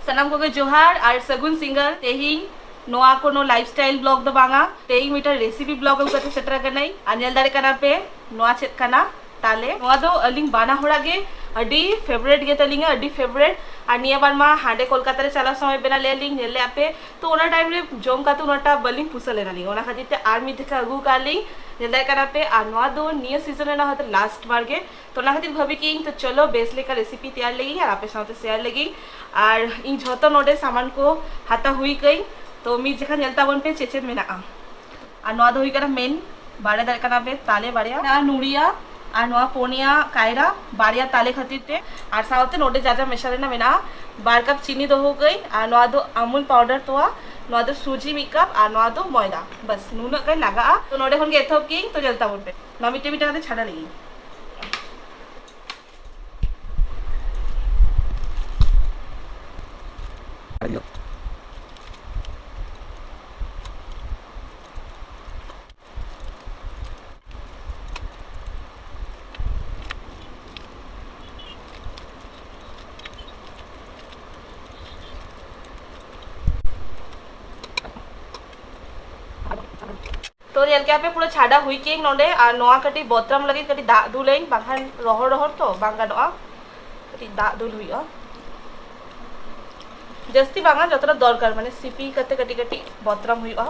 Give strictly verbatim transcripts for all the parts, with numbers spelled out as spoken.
ᱥᱟᱱᱟᱢ ᱠᱚᱜᱮ ᱡᱚᱦᱟᱨ ᱟᱨ ᱥᱟᱹᱜᱩᱱ ᱥᱤᱸᱜᱟᱹᱲ᱾ ᱛᱮᱦᱮᱧ ᱱᱚᱣᱟ ᱠᱳᱱᱳ ᱞᱟᱭᱤᱯᱷ ᱥᱴᱟᱭᱤᱞ ᱵᱞᱚᱜ ᱫᱚ ᱵᱟᱝᱟ, ᱛᱮᱦᱮᱧ ᱢᱤᱫᱴᱟᱝ ᱨᱮᱥᱤᱯᱤ ᱵᱞᱚᱜ ᱟᱹᱜᱩ ᱠᱟᱛᱮ ᱥᱮᱴᱮᱨ ᱟᱠᱟᱱᱟᱹᱧ᱾ ᱟᱨ ᱧᱮᱞ ᱫᱟᱲᱮᱭᱟᱜ ᱠᱟᱱᱟ ᱯᱮ ᱱᱚᱣᱟ ᱪᱮᱫ ᱠᱟᱱᱟ, ᱛᱟᱞᱮ᱾ ᱱᱚᱣᱟ ᱫᱚ ᱟᱹᱞᱤᱧ ᱵᱟᱱᱟ ᱦᱚᱲᱟᱜ ᱜᱮ ᱟᱹᱰᱤ ᱯᱷᱮᱵᱟᱨᱮᱴ ᱜᱮ ᱛᱟᱹᱞᱤᱧᱟ, ᱟᱹᱰᱤ ᱯᱷᱮᱵᱟᱨᱮᱴ᱾ ᱟᱨ ᱱᱤᱭᱟᱹ ᱵᱟᱨ ᱢᱟ ᱦᱟᱸᱰᱮ ᱠᱳᱞᱠᱟᱛᱟ ᱨᱮ ᱪᱟᱞᱟᱣ ᱥᱚᱢᱚᱭ ᱵᱮᱱᱟᱣ ᱞᱮᱫ ᱞᱤᱧ, ᱧᱮᱞ ᱞᱮᱫᱼᱟ ᱯᱮ, ᱛᱚ ᱚᱱᱟ ᱴᱟᱭᱤᱢ ᱨᱮ ᱡᱚᱢ ᱠᱟᱛᱮ ᱩᱱᱟᱹᱜᱴᱟ ᱵᱟᱹᱞᱤᱧ ᱯᱩᱥᱟᱹ ᱞᱮᱱᱟ ᱞᱤᱧ, ᱚᱱᱟ ᱠᱷᱟᱹᱛᱤᱨ ᱛᱮ ᱟᱨ ᱢᱤᱫ ᱫᱷᱟᱣ ᱟᱹᱜᱩ ᱟᱠᱟᱫ ᱞᱤᱧ᱾ ᱧᱮᱞ ᱫᱟᱲᱮᱭᱟᱜ ᱠᱟᱱᱟ ᱯᱮ, ᱟᱨ ᱱᱚᱣᱟ ᱫᱚ ᱱᱤᱭᱟᱹ ᱥᱤᱡᱚᱱ ᱨᱮᱱᱟᱜ ᱦᱚᱭᱛᱳ ᱞᱟᱥᱴ ᱵᱟᱨ ᱜᱮ, ᱛᱚ ᱚᱱᱟ ᱠᱷᱟᱹᱛᱤᱨ ᱵᱷᱟᱹᱵᱤ ᱠᱮᱫ ᱤᱧ ᱛᱚ ᱪᱚᱞᱚ ᱵᱮᱥ ᱞᱮᱠᱟ ᱨᱮᱥᱤᱯᱤ ᱛᱮᱭᱟᱨ ᱞᱮᱜᱤᱧ ᱟᱨ ᱟᱯᱮ ᱥᱟᱶᱛᱮ ᱥᱮᱭᱟᱨ ᱞᱮᱜᱤᱧ᱾ ᱟᱨ ᱤᱧ ᱡᱷᱚᱛᱚ ᱱᱚᱰᱮ ᱥᱟᱢᱟᱱ ᱠᱚ ᱦᱟᱛᱟᱣ ᱦᱩᱭ ᱠᱟᱹᱧ, ᱛᱚ ᱢᱤᱫ ᱡᱚᱠᱷᱟ ᱧᱮᱞ ᱛᱟᱵᱚᱱ ᱯᱮ ᱪᱮᱫ ᱪᱮᱫ ᱢᱮᱱᱟᱜᱼᱟ᱾ ᱟᱨ ᱱᱚᱣᱟ ᱫᱚ ᱦᱩᱭᱩᱜ ᱠᱟᱱᱟ ᱢᱮᱱ, ᱵᱟᱲᱟᱭ ᱫᱟᱲᱮᱭᱟᱜ ᱠᱟᱱᱟ ᱯᱮ ᱛᱟᱞᱮ ᱵᱟᱨᱭᱟ, ᱟᱨ ᱱᱩᱲᱤᱭᱟ, ᱟᱨ ᱱᱚᱣᱟ ᱯᱳᱱᱭᱟ ᱠᱟᱭᱨᱟ, ᱵᱟᱨᱭᱟ ᱛᱟᱞᱮ ᱠᱷᱟᱹᱛᱤᱨ ᱛᱮ᱾ ᱟᱨ ᱥᱟᱶᱛᱮ ᱱᱚᱰᱮ ᱡᱟ ᱡᱟ ᱢᱮᱥᱟ ᱞᱮᱱᱟ ᱢᱮᱱᱟᱜᱼᱟ, ᱵᱟᱨ ᱠᱟᱯ ᱪᱤᱱᱤ ᱫᱚᱦᱚ ᱠᱟᱹᱧ, ᱟᱨ ᱱᱚᱣᱟ ᱫᱚ ᱟᱢᱩᱞ ᱯᱟᱣᱰᱟᱨ ᱛᱚᱣᱟ, ᱱᱚᱣᱟ ᱫᱚ ᱥᱩᱡᱤ ᱢᱤᱫ ᱠᱟᱯ, ᱟᱨ ᱱᱚᱣᱟ ᱫᱚ ᱢᱚᱭᱫᱟ᱾ ᱵᱟᱥ ᱱᱩᱱᱟᱹᱜ ᱜᱟᱱ ᱞᱟᱜᱟᱜᱼᱟ᱾ ᱛᱚ ᱱᱚᱰᱮ ᱠᱷᱚᱱ ᱜᱮ ᱮᱛᱚᱦᱚᱵ ᱠᱮᱫᱟᱹᱧ, ᱛᱚ ᱧᱮᱞ ᱛᱟᱵᱚᱱ ᱯᱮ᱾ ᱱᱚᱣᱟ ᱢᱤᱫᱴᱮᱱ ᱢᱤᱫᱴᱮᱱ ᱠᱟᱛᱮ ᱪᱷᱟᱰᱟ ᱞᱮᱜᱤᱧ᱾ ᱛᱚ ᱧᱮᱞ ᱠᱮᱜᱼᱟ ᱯᱮ, ᱯᱩᱨᱟᱹ ᱪᱷᱟᱰᱟ ᱦᱩᱭ ᱠᱮᱜᱼᱟᱹᱧ ᱱᱚᱰᱮ᱾ ᱟᱨ ᱱᱚᱣᱟ ᱠᱟᱹᱴᱤᱡ ᱵᱚᱛᱨᱟᱢ ᱞᱟᱹᱜᱤᱫ ᱠᱟᱹᱴᱤᱡ ᱫᱟᱜ ᱫᱩᱞᱟᱹᱧ, ᱵᱟᱝᱠᱷᱟᱱ ᱨᱚᱦᱚᱲ ᱨᱚᱦᱚᱲ ᱛᱚ ᱵᱟᱝ ᱜᱟᱱᱚᱜᱼᱟ, ᱠᱟᱹᱴᱤᱡ ᱫᱟᱜ ᱫᱩᱞ ᱦᱩᱭᱩᱜᱼᱟ᱾ ᱡᱟᱹᱥᱛᱤ ᱵᱟᱝᱟ, ᱡᱚᱛᱚᱴᱟ ᱫᱚᱨᱠᱟᱨ, ᱢᱟᱱᱮ ᱥᱤᱯᱤ ᱠᱟᱛᱮ ᱠᱟᱹᱴᱤᱡ ᱠᱟᱹᱴᱤᱡ ᱵᱚᱛᱨᱟᱢ ᱦᱩᱭᱩᱜᱼᱟ᱾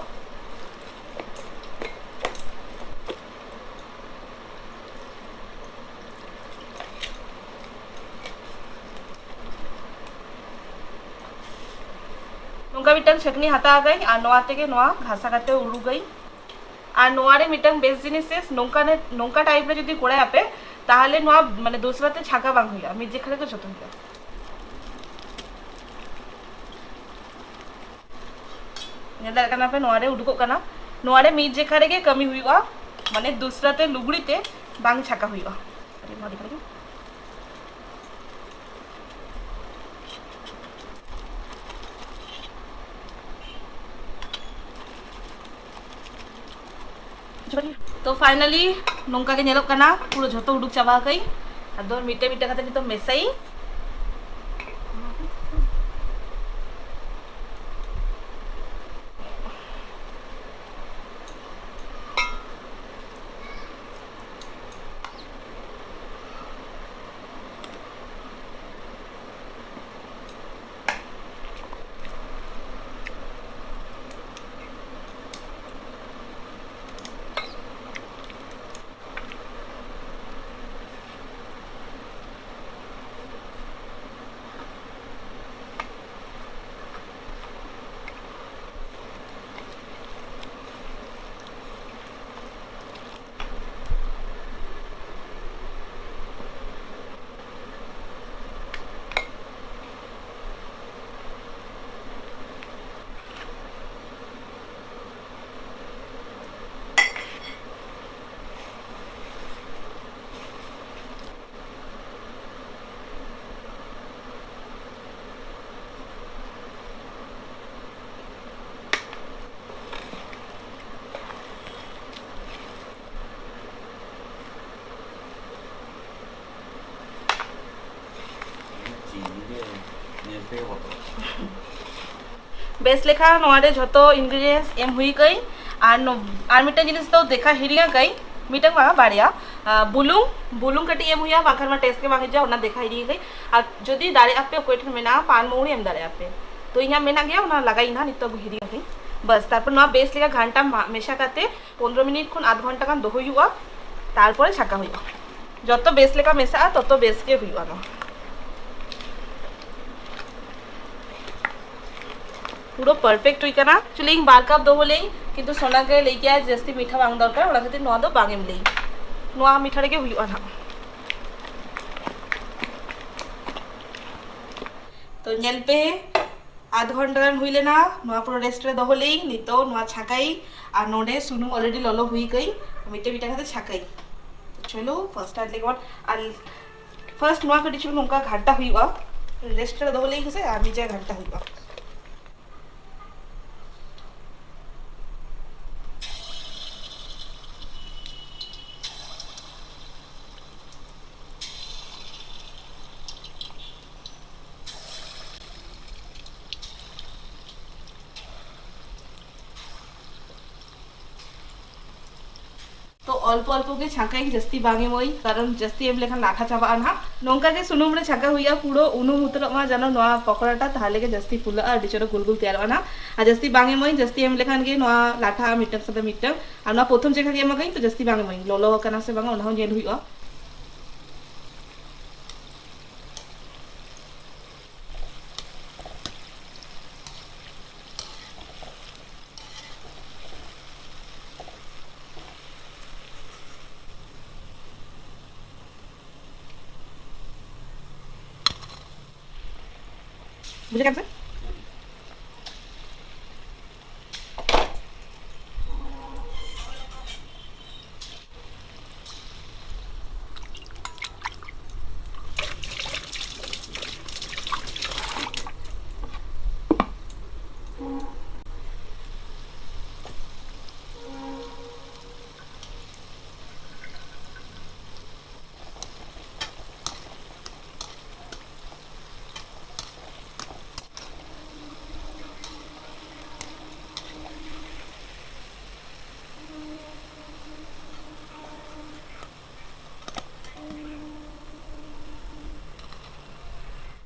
ᱱᱚᱝᱠᱟ ᱢᱤᱫᱴᱟᱝ ᱪᱷᱟᱹᱠᱱᱤ ᱦᱟᱛᱟᱣ ᱟᱠᱟᱫᱟᱹᱧ ᱟᱨ ᱱᱚᱣᱟ ᱛᱮᱜᱮ ᱱᱚᱣᱟ ᱜᱷᱟᱥᱟ ᱠᱟᱛᱮ ᱩᱰᱩᱠᱟᱹᱧ᱾ ᱟᱨ ᱱᱚᱣᱟ ᱨᱮ ᱢᱤᱫᱴᱟᱝ ᱵᱮᱥ ᱡᱤᱱᱤᱥ ᱥᱮ ᱱᱚᱝᱠᱟ ᱱᱮ-, ᱱᱚᱝᱠᱟ ᱴᱟᱭᱤᱯ ᱨᱮ ᱡᱩᱫᱤ ᱠᱚᱨᱟᱭᱟᱯᱮ, ᱛᱟᱦᱚᱞᱮ ᱱᱚᱣᱟ ᱢᱟᱱᱮ ᱫᱚᱥᱨᱟ ᱛᱮ ᱪᱷᱟᱠᱟ ᱵᱟᱝ ᱦᱩᱭᱩᱜᱼᱟ, ᱢᱤᱫ ᱡᱮᱠᱷᱟ ᱨᱮᱜᱮ ᱡᱚᱛᱚ ᱦᱩᱭᱩᱜᱼᱟ᱾ ᱧᱮᱞ ᱫᱟᱲᱮᱭᱟᱜ ᱠᱟᱱᱟ ᱯᱮ, ᱱᱚᱣᱟ ᱨᱮ ᱩᱰᱩᱠᱚᱜ ᱠᱟᱱᱟ᱾ ᱱᱚᱣᱟ ᱨᱮ ᱢᱤᱫ ᱡᱮᱠᱷᱟ ᱨᱮᱜᱮ ᱠᱟᱹᱢᱤ ᱦᱩᱭᱩᱜᱼᱟ, ᱢᱟᱱᱮ ᱫᱚᱥᱨᱟ ᱛᱮ ᱞᱩᱜᱽᱲᱤ ᱛᱮ ᱵᱟᱝ ᱪᱷᱟᱠᱟ ᱦᱩᱭᱩᱜᱼᱟ᱾ ᱟᱹᱰᱤ ᱢᱚᱡᱽ ᱠᱟᱱᱟ᱾ ᱛᱚ finally ᱱᱚᱝᱠᱟ ᱜᱮ ᱧᱮᱞᱚᱜ ᱠᱟᱱᱟ, ᱯᱩᱨᱟᱹ ᱡᱷᱚᱛᱚ ᱩᱰᱩᱠ ᱪᱟᱵᱟ ᱟᱠᱟᱫᱟᱹᱧ᱾ ᱟᱫᱚ ᱢᱤᱫᱴᱮᱱ ᱢᱤᱫᱴᱮᱱ ᱠᱟᱛᱮ ᱱᱤᱛᱚᱜ ᱢᱮᱥᱟᱭᱤᱧ᱾ ᱵᱮᱥ ᱞᱮᱠᱟ ᱱᱚᱣᱟ ᱨᱮ ᱡᱷᱚᱛᱚ ingredients ᱮᱢ ᱦᱩᱭ ᱠᱟᱹᱧ᱾ ᱟᱨ ᱱᱚ-, ᱟᱨ ᱢᱤᱫᱴᱟᱝ ᱡᱤᱱᱤᱥ ᱫᱚ ᱫᱮᱠᱷᱟ ᱦᱤᱲᱤᱧ ᱟᱠᱟᱹᱧ, ᱢᱤᱫᱴᱟᱝ ᱵᱟᱝ, ᱵᱟᱨᱭᱟ᱾ ᱟᱨ ᱵᱩᱞᱩᱝ, ᱵᱩᱞᱩᱝ ᱠᱟᱹᱴᱤᱡ ᱮᱢ ᱦᱩᱭᱩᱜᱼᱟ, ᱵᱟᱝᱠᱷᱟᱱ ᱢᱟ taste ᱜᱮ ᱵᱟᱝ ᱦᱤᱡᱩᱜᱼᱟ, ᱚᱱᱟ ᱫᱮᱠᱷᱟ ᱦᱤᱲᱤᱧ ᱟᱠᱟᱹᱧ᱾ ᱟᱨ ᱡᱩᱫᱤ ᱫᱟᱲᱮᱭᱟᱜ ᱟᱯᱮ, ᱚᱠᱚᱭ ᱴᱷᱮᱱ ᱢᱮᱱᱟᱜᱼᱟ, ᱯᱟᱱ ᱢᱚᱣᱲᱤ ᱮᱢ ᱫᱟᱲᱮᱭᱟᱜᱼᱟ ᱯᱮ᱾ ᱛᱚ ᱤᱧᱟᱹᱜ ᱢᱮᱱᱟᱜ ᱜᱮᱭᱟ, ᱚᱱᱟ ᱞᱟᱜᱟᱭ ᱤᱧ ᱱᱟᱦᱟᱜ, ᱱᱤᱛᱚᱜ ᱦᱤᱲᱤᱧ ᱟᱠᱟᱹᱧ᱾ ᱵᱟᱥ, ᱛᱟᱨᱯᱚᱨ ᱱᱚᱣᱟ ᱵᱮᱥ ᱞᱮᱠᱟ ᱜᱷᱟᱱᱴᱟ ᱢᱟ-, ᱢᱮᱥᱟ ᱠᱟᱛᱮ ᱯᱚᱱᱨᱚ ᱢᱤᱱᱤᱴ ᱠᱷᱚᱱ ᱟᱫᱷ ᱜᱷᱚᱱᱴᱟ ᱜᱟᱱ ᱫᱚᱦᱚ ᱦᱩᱭᱩᱜᱼᱟ, ᱛᱟᱨᱯᱚᱨᱮ ᱪᱷᱟᱸᱠᱟ ᱦᱩᱭᱩᱜᱼᱟ᱾ ᱡᱚᱛᱚ ᱵᱮᱥ ᱞᱮᱠᱟ ᱢᱮᱥᱟᱜᱼᱟ, ᱛᱚᱛᱚ ᱵᱮᱥ ᱜᱮ ᱦᱩᱭᱩᱜᱼᱟ ᱱᱚᱣᱟ᱾ ᱯᱩᱨᱟᱹ perfect ᱦᱩᱭ ᱠᱟᱱᱟ᱾ Actually ᱤᱧ ᱵᱟᱨ ᱠᱟᱯ ᱫᱚᱦᱚ ᱞᱮᱫᱟᱹᱧ, ᱠᱤᱱᱛᱩ ᱥᱳᱱᱟ ᱜᱮ ᱞᱟᱹᱭ ᱠᱮᱜᱼᱟ ᱡᱟᱹᱥᱛᱤ ᱢᱤᱴᱷᱟ ᱵᱟᱝ ᱫᱚᱨᱠᱟᱨ, ᱚᱱᱟ ᱠᱷᱟᱹᱛᱤᱨ ᱱᱚᱣᱟ ᱫᱚ ᱵᱟᱝ ᱮᱢ ᱞᱮᱫᱟᱹᱧ᱾ ᱱᱚᱣᱟ ᱢᱤᱴᱷᱟ ᱨᱮᱜᱮ ᱦᱩᱭᱩᱜᱼᱟ ᱱᱟᱦᱟᱜ᱾ ᱛᱚ ᱧᱮᱞ ᱯᱮ, ᱟᱫᱷ ᱜᱷᱚᱱᱴᱟ ᱜᱟᱱ ᱦᱩᱭ ᱞᱮᱱᱟ, ᱱᱚᱣᱟ ᱯᱩᱨᱟᱹ rest ᱨᱮ ᱫᱚᱦᱚ ᱞᱮᱫᱟᱹᱧ᱾ ᱱᱤᱛᱚᱜ ᱱᱚᱣᱟ ᱪᱷᱟᱸᱠᱟᱭᱟᱹᱧ, ᱟᱨ ᱱᱚᱰᱮ ᱥᱩᱱᱩᱢ already ᱞᱚᱞᱚ ᱦᱩᱭ ᱠᱟᱹᱧ, ᱢᱤᱫᱴᱮᱱ ᱢᱤᱫᱴᱮᱱ ᱠᱟᱛᱮ ᱪᱷᱟᱸᱠᱟᱭᱟᱹᱧ᱾ ᱪᱚᱞᱚ first ᱟᱨ ᱞᱮᱜᱚᱱ ᱟᱨ first ᱱᱚᱣᱟ ᱠᱟᱹᱴᱤᱡ ᱪᱩᱞᱩᱝ ᱱᱚᱝᱠᱟ ᱜᱷᱟᱱᱴᱟ ᱦᱩᱭᱩᱜᱼᱟ, rest ᱨᱮ ᱫᱚᱦᱚ ᱞᱮᱫᱟᱹᱧ ᱥᱮ, ᱟᱨ ᱢᱤᱫ ᱡᱟᱭᱜᱟ ᱜᱷᱟᱱᱴᱟ ᱦᱩᱭᱩᱜᱼᱟ᱾ ᱛᱚ ᱚᱞᱯᱚ ᱚᱞᱯᱚ ᱜᱮ ᱪᱷᱟᱸᱠᱟᱭᱟᱹᱧ, ᱡᱟᱹᱥᱛᱤ ᱵᱟᱝ ᱮᱢᱟᱹᱧ, ᱠᱟᱨᱚᱱ ᱡᱟᱹᱥᱛᱤ ᱮᱢ ᱞᱮᱠᱷᱟᱱ ᱞᱟᱴᱷᱟ ᱪᱟᱵᱟᱜᱼᱟ ᱱᱟᱦᱟᱜ᱾ ᱱᱚᱝᱠᱟ ᱜᱮ ᱥᱩᱱᱩᱢ ᱨᱮ ᱪᱷᱟᱸᱠᱟ ᱦᱩᱭᱩᱜᱼᱟ, ᱯᱩᱨᱟᱹ ᱩᱱᱩᱢ ᱩᱛᱟᱹᱨᱚᱜ ᱢᱟ, ᱡᱮᱱᱚ ᱱᱚᱣᱟ ᱯᱚᱠᱚᱲᱟᱴᱟ ᱛᱟᱦᱚᱞᱮ ᱜᱮ ᱡᱟᱹᱥᱛᱤ ᱯᱷᱩᱞᱟᱹᱜᱼᱟ, ᱟᱹᱰᱤ ᱪᱚᱨᱚᱠ ᱜᱩᱞ ᱜᱩᱞ ᱛᱮᱭᱟᱨᱚᱜᱼᱟ ᱱᱟᱦᱟᱜ᱾ ᱟᱨ ᱡᱟᱹᱥᱛᱤ ᱵᱟᱝ ᱮᱢᱟᱹᱧ, ᱡᱟᱹᱥᱛᱤ ᱮᱢ ᱞᱮᱠᱷᱟᱱ ᱜᱮ ᱱᱚᱣᱟ ᱞᱟᱴᱷᱟᱜᱼᱟ ᱢᱤᱫᱴᱟᱝ ᱥᱟᱛᱮ ᱢᱤᱫᱴᱟᱝ᱾ ᱟᱨ ᱱᱚᱣᱟ ᱯᱨᱚᱛᱷᱚᱢ ᱪᱮᱠᱟ ᱜᱮ ᱮᱢᱟᱜᱟᱹᱧ, ᱛᱚ ᱡᱟᱹᱥᱛᱤ ᱵᱟᱝ ᱮᱢᱟᱹᱧ, ᱞᱚᱞᱚ ᱟᱠᱟᱱᱟ ᱥᱮ ᱵᱟᱝᱟ ᱚᱱᱟ ᱦᱚᱸ ᱧᱮᱞ ᱦᱩᱭᱩᱜᱼᱟ᱾ ᱵᱩᱡᱷᱟᱹᱣ ᱠᱮᱫᱟᱢ ᱥᱮ?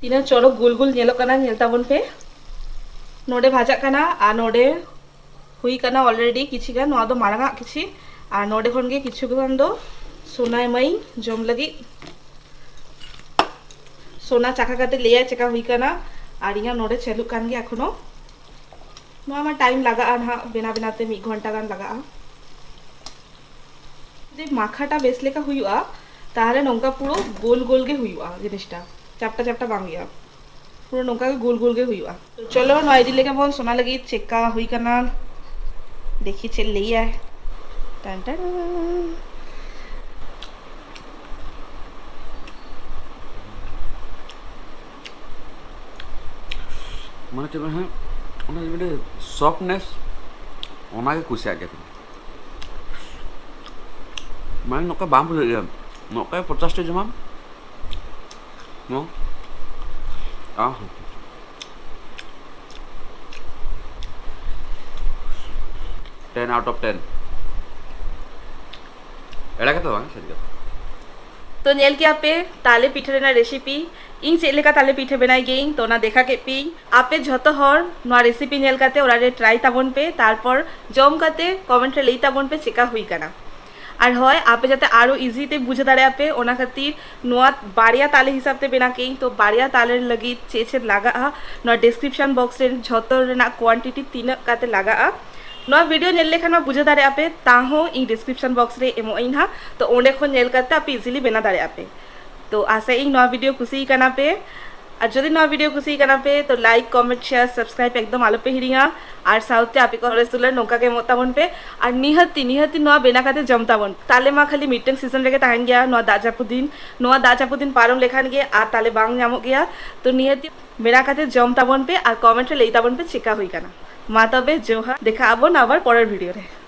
ᱛᱤᱱᱟᱹᱜ ᱪᱚᱨᱚᱠ ᱜᱳᱞ ᱜᱳᱞ ᱧᱮᱞᱚᱜ ᱠᱟᱱᱟ, ᱧᱮᱞ ᱛᱟᱵᱚᱱ ᱯᱮ᱾ ᱱᱚᱰᱮ ᱵᱷᱟᱡᱟᱜ ᱠᱟᱱᱟ ᱟᱨ ᱱᱚᱰᱮ ᱦᱩᱭ ᱠᱟᱱᱟ already ᱠᱤᱪᱷᱤ ᱜᱟᱱ᱾ ᱱᱚᱣᱟ ᱫᱚ ᱢᱟᱲᱟᱝ ᱟᱜ ᱠᱤᱪᱷᱤ, ᱟᱨ ᱱᱚᱰᱮ ᱠᱷᱚᱱ ᱜᱮ ᱠᱤᱪᱷᱩ ᱜᱟᱱ ᱫᱚ ᱥᱳᱱᱟᱭ ᱮᱢᱟᱭᱤᱧ ᱡᱚᱢ ᱞᱟᱹᱜᱤᱫ᱾ ᱥᱳᱱᱟ ᱪᱟᱠᱷᱟ ᱠᱟᱛᱮ ᱞᱟᱹᱭᱟᱭ ᱪᱮᱠᱟ ᱦᱩᱭ ᱠᱟᱱᱟ᱾ ᱟᱨ ᱤᱧᱟᱹᱜ ᱱᱚᱰᱮ ᱪᱟᱹᱞᱩᱜ ᱠᱟᱱ ᱜᱮᱭᱟ ᱮᱠᱷᱚᱱᱳ᱾ ᱱᱚᱣᱟ ᱢᱟ ᱴᱟᱭᱤᱢ ᱞᱟᱜᱟᱜᱼᱟ ᱱᱟᱦᱟᱜ, ᱵᱮᱱᱟᱣ ᱵᱮᱱᱟᱣ ᱛᱮ ᱢᱤᱫ ᱜᱷᱚᱱᱴᱟ ᱜᱟᱱ ᱞᱟᱜᱟᱜᱼᱟ᱾ ᱡᱩᱫᱤ ᱢᱟᱠᱷᱟᱴᱟ ᱵᱮᱥ ᱞᱮᱠᱟ ᱦᱩᱭᱩᱜᱼᱟ, ᱛᱟᱦᱚᱞᱮ ᱱᱚᱝᱠᱟ ᱯᱩᱨᱟᱹ ᱜᱳᱞ ᱜᱳᱞ ᱜᱮ ᱦᱩᱭᱩᱜᱼᱟ ᱡᱤᱱᱤᱥᱴᱟ, ᱪᱟᱯᱴᱟ ᱪᱟᱯᱴᱟ ᱵᱟᱝ ᱦᱩᱭᱩᱜᱼᱟ, ᱯᱩᱨᱟᱹ ᱱᱚᱝᱠᱟ ᱜᱮ ᱜᱳᱞ ᱜᱳᱞ ᱜᱮ ᱦᱩᱭᱩᱜᱼᱟ᱾ ᱛᱚ ᱪᱚᱞᱚ, ᱱᱚᱣᱟ ᱤᱫᱤ ᱞᱮᱜᱮ ᱵᱚᱱ ᱥᱳᱱᱟ ᱞᱟᱹᱜᱤᱫ ᱪᱮᱫᱠᱟ ᱦᱩᱭ ᱠᱟᱱᱟ, ᱫᱮᱠᱷᱤ ᱪᱮᱫ ᱞᱟᱹᱭᱟᱭ᱾ ᱴᱟᱱ ᱴᱟᱱ᱾ ᱢᱟᱱᱮ ᱪᱮᱫ ᱦᱮᱸ, ᱚᱱᱟ ᱢᱤᱫᱴᱮᱱ ᱥᱚᱯᱷᱴᱱᱮᱥ, ᱚᱱᱟᱜᱮ ᱠᱩᱥᱤᱭᱟᱜ ᱜᱮᱭᱟ᱾ ᱢᱟᱱᱮ ᱱᱚᱝᱠᱟ ᱵᱟᱝ ᱵᱩᱡᱷᱟᱹᱜ ᱜᱮᱭᱟ, ᱱᱚᱝᱠᱟ ᱯᱚᱪᱟᱥ ᱴᱤ ᱡᱚᱢᱟᱢ, ᱱᱚ ah, ten out of ten᱾ ᱮᱲᱮ ᱠᱟᱛᱷᱟ ᱵᱟᱝ, ᱥᱟᱹᱨᱤ ᱠᱟᱛᱷᱟ᱾ ᱛᱚ ᱧᱮᱞ ᱠᱮᱜᱼᱟ ᱯᱮ ᱛᱟᱞᱮ ᱯᱤᱴᱷᱟᱹ ᱨᱮᱱᱟᱜ ᱨᱮᱥᱤᱯᱤ, ᱤᱧ ᱪᱮᱫ ᱞᱮᱠᱟ ᱛᱟᱞᱮ ᱯᱤᱴᱷᱟᱹ ᱵᱮᱱᱟᱣ ᱜᱤᱭᱟᱹᱧ, ᱛᱚ ᱚᱱᱟ ᱫᱮᱠᱷᱟ ᱠᱮᱫ ᱯᱮᱭᱟᱹᱧ᱾ ᱟᱯᱮ ᱡᱷᱚᱛᱚ ᱦᱚᱲ ᱱᱚᱣᱟ ᱨᱮᱥᱤᱯᱤ ᱧᱮᱞ ᱠᱟᱛᱮ ᱚᱲᱟᱜ ᱨᱮ ᱴᱨᱟᱭ ᱛᱟᱵᱚᱱ ᱯᱮ, ᱛᱟᱨᱯᱚᱨ ᱡᱚᱢ ᱠᱟᱛᱮ ᱠᱚᱢᱮᱱᱴ ᱨᱮ ᱞᱟᱹᱭ ᱛᱟᱵᱚᱱ ᱯᱮ ᱪᱮᱠᱟ ᱦᱩᱭ ᱠᱟᱱᱟ᱾ ᱟᱨ ᱦᱳᱭ, ᱟᱯᱮ ᱡᱟᱛᱮ ᱟᱨᱚ ᱤᱡᱤ ᱛᱮ ᱵᱩᱡᱷᱟᱹᱣ ᱫᱟᱲᱮᱭᱟᱜ ᱯᱮ, ᱚᱱᱟ ᱠᱷᱟᱹᱛᱤᱨ ᱱᱚᱣᱟ ᱵᱟᱨᱭᱟ ᱛᱟᱞᱮ ᱦᱤᱥᱟᱹᱵ ᱛᱮ ᱵᱮᱱᱟᱣ ᱠᱮᱜᱼᱟᱹᱧ᱾ ᱛᱚ ᱵᱟᱨᱭᱟ ᱛᱟᱞᱮ ᱞᱟᱹᱜᱤᱫ ᱪᱮᱫ ᱪᱮᱫ ᱞᱟᱜᱟᱜᱼᱟ, ᱱᱚᱣᱟ ᱰᱤᱥᱠᱨᱤᱯᱥᱚᱱ ᱵᱚᱠᱥ ᱨᱮ ᱡᱷᱚᱛᱚ ᱨᱮᱱᱟᱜ ᱠᱳᱣᱟᱱᱴᱤᱴᱤ ᱛᱤᱱᱟᱹᱜ ᱠᱟᱛᱮ ᱞᱟᱜᱟᱜᱼᱟ, ᱱᱚᱣᱟ ᱵᱷᱤᱰᱤᱭᱳ ᱧᱮᱞ ᱞᱮᱠᱷᱟᱱ ᱢᱟ ᱵᱩᱡᱷᱟᱹᱣ ᱫᱟᱲᱮᱭᱟᱜᱼᱟ ᱯᱮ, ᱛᱟᱦᱚᱸ ᱤᱧ ᱰᱤᱥᱠᱨᱤᱯᱥᱚᱱ ᱵᱚᱠᱥ ᱨᱮ ᱮᱢᱚᱜ ᱟᱹᱧ ᱦᱟᱸᱜ᱾ ᱛᱚ ᱚᱸᱰᱮ ᱠᱷᱚᱱ ᱧᱮᱞ ᱠᱟᱛᱮ ᱟᱯᱮ ᱤᱡᱤᱞᱤ ᱵᱮᱱᱟᱣ ᱫᱟᱲᱮᱭᱟᱜᱼᱟ ᱯᱮ᱾ ᱛᱚ ᱟᱥᱟᱭᱟᱹᱧ ᱱᱚᱣᱟ ᱵᱷᱤᱰᱤᱭᱳ ᱠᱩᱥᱤ ᱠᱟᱱᱟ ᱯᱮ, ᱟᱨ ᱡᱩᱫᱤ ᱱᱚᱣᱟ ᱵᱷᱤᱰᱤᱭᱳ ᱠᱩᱥᱤ ᱠᱟᱱᱟ ᱯᱮ, ᱛᱚ ᱞᱟᱭᱤᱠ, ᱠᱚᱢᱮᱱᱴ, ᱥᱮᱭᱟᱨ, ᱥᱟᱵᱥᱠᱨᱟᱭᱤᱵ ᱮᱠᱫᱚᱢ ᱟᱞᱚ ᱯᱮ ᱦᱤᱲᱤᱧᱟ᱾ ᱟᱨ ᱥᱟᱶᱛᱮ ᱟᱯᱮ ᱠᱚ ᱨᱮᱥᱴᱩᱨᱮᱱᱴ ᱱᱚᱝᱠᱟ ᱜᱮ ᱮᱢᱚᱜ ᱛᱟᱵᱚᱱ ᱯᱮ, ᱟᱨ ᱱᱤᱦᱟᱹᱛᱤ, ᱱᱤᱦᱟᱹᱛᱤ ᱱᱚᱣᱟ ᱵᱮᱱᱟᱣ ᱠᱟᱛᱮ ᱡᱚᱢ ᱛᱟᱵᱚᱱ᱾ ᱛᱟᱞᱮ ᱢᱟ ᱠᱷᱟᱹᱞᱤ ᱢᱤᱫᱴᱟᱝ ᱥᱤᱡᱚᱱ ᱨᱮᱜᱮ ᱛᱟᱦᱮᱱ ᱜᱮᱭᱟ, ᱱᱚᱣᱟ ᱫᱟᱜ ᱡᱟᱹᱯᱩᱫ ᱫᱤᱱ᱾ ᱱᱚᱣᱟ ᱫᱟᱜ ᱡᱟᱹᱯᱩᱫ ᱫᱤᱱ ᱯᱟᱨᱚᱢ ᱞᱮᱠᱷᱟᱱ ᱜᱮ ᱟᱨ ᱛᱟᱞᱮ ᱵᱟᱝ ᱧᱟᱢᱚᱜ ᱜᱮᱭᱟ᱾ ᱛᱚ ᱱᱤᱦᱟᱹᱛᱤ ᱵᱮᱱᱟᱣ ᱠᱟᱛᱮ ᱡᱚᱢ ᱛᱟᱵᱚᱱ ᱯᱮ ᱟᱨ ᱠᱚᱢᱮᱱᱴ ᱨᱮ ᱞᱟᱹᱭ ᱛᱟᱵᱚᱱ ᱯᱮ ᱪᱮᱠᱟ ᱦᱩᱭ ᱠᱟᱱᱟ᱾ ᱢᱟ ᱛᱚᱵᱮ ᱡᱚᱦᱟᱨ, ᱫᱮᱠᱷᱟ ᱟᱵᱚᱱ ᱟᱵᱟᱨ ᱯᱚᱨᱮᱨ ᱵᱷᱤᱰᱤᱭᱳ ᱨᱮ᱾